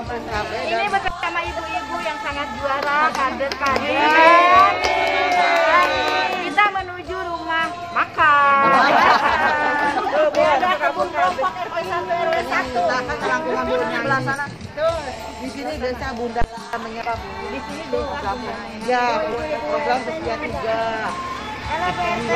Komplit KB. Ini bersama ibu-ibu yang sangat juara, kader-kader. Kita menuju rumah makan. Ada kebun kelompok RW 1 RW 1. Sebelah sana. Di sini desa Bunda menyapa. Di sini desa. Ya, program Setia 3. Halo PRT.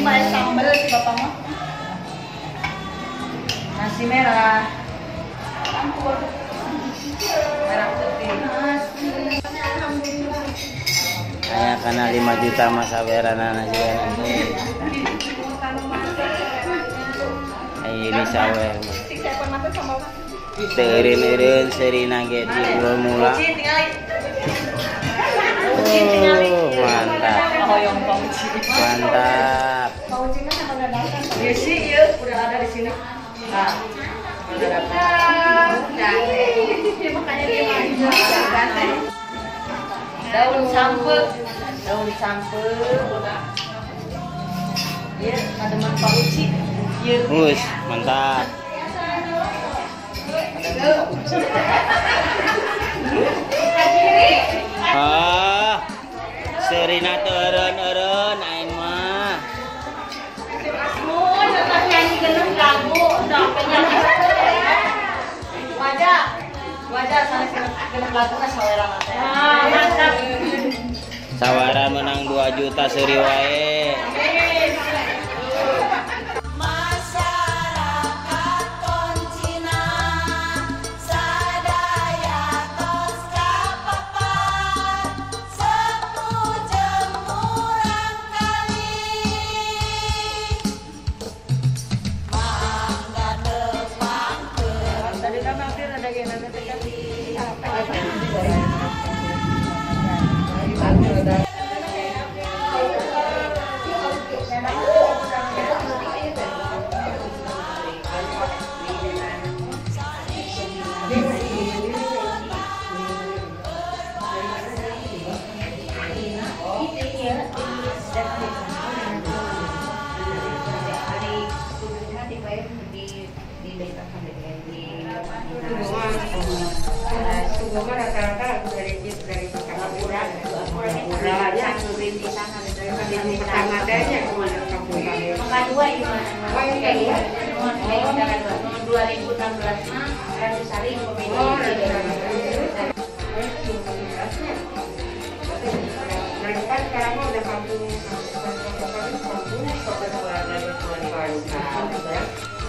Sambel si bapak mah. Nasi merah. Campur. Merah putih. Kayak karena 5 juta mas sawerana nasi merah. Ini sawer. Teureun-eureun seurina ge di mula. Mantap. Mantap. Desi ya udah ada di sini. Nah, daun sampe, daun sampe. Ya, ada Pak Uci. Us, mantap. Ah, seurina teu eureun-eureun aing mah. Wajah, wajah genep lagu na sawera teh. Mantap. Sawara menang 2 juta seuri wae.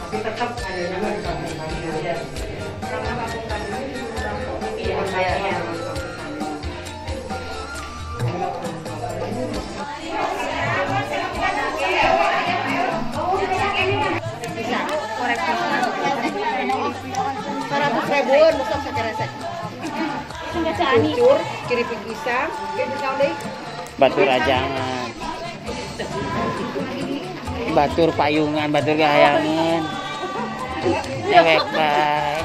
Tapi tetap ada nama di kampung kami. Karena kampung kami ini di kampung Seratus ribuan, bukan sekeresek. Kucur, kiri pigisang, batur ajangan, batur payungan, batur gayangan, dewek baik.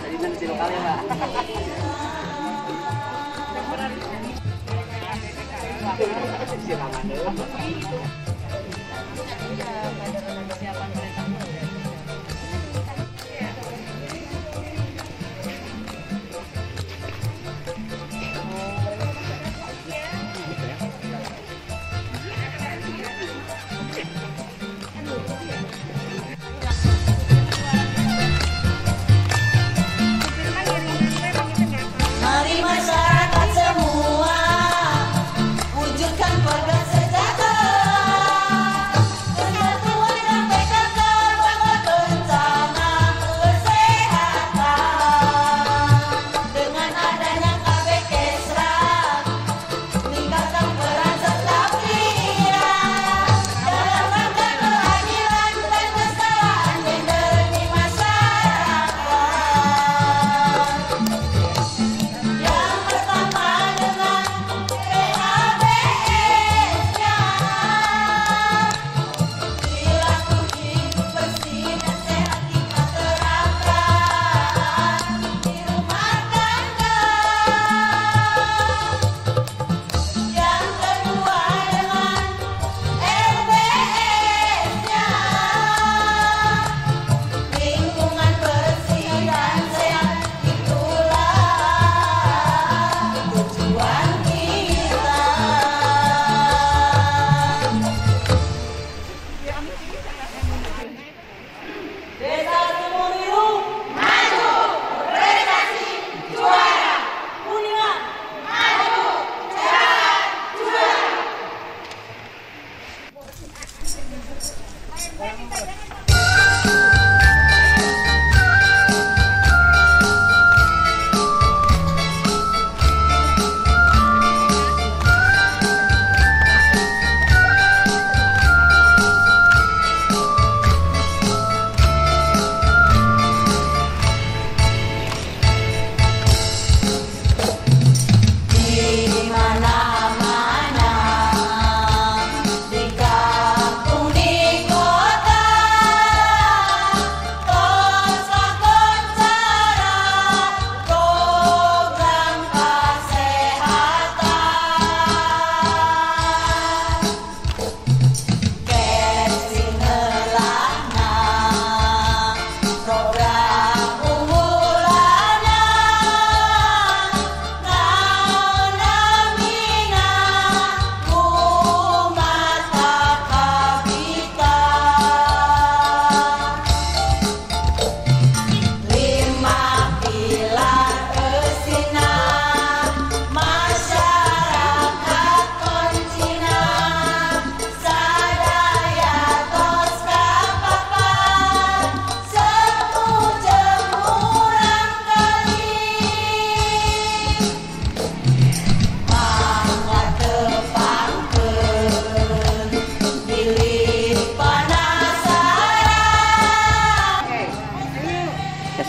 Tadi nanti lokalnya, Pak.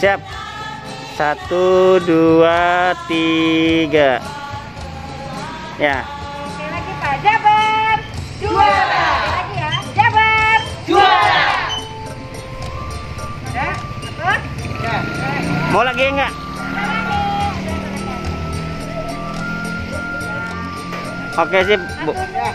Siap. 1, 2, 3. Ya. Sekali lagi Pak Jabar juara. Sekali lagi ya. Jabar juara. Udah? Apa? Mau lagi enggak? Oke sip, Bu. Ya.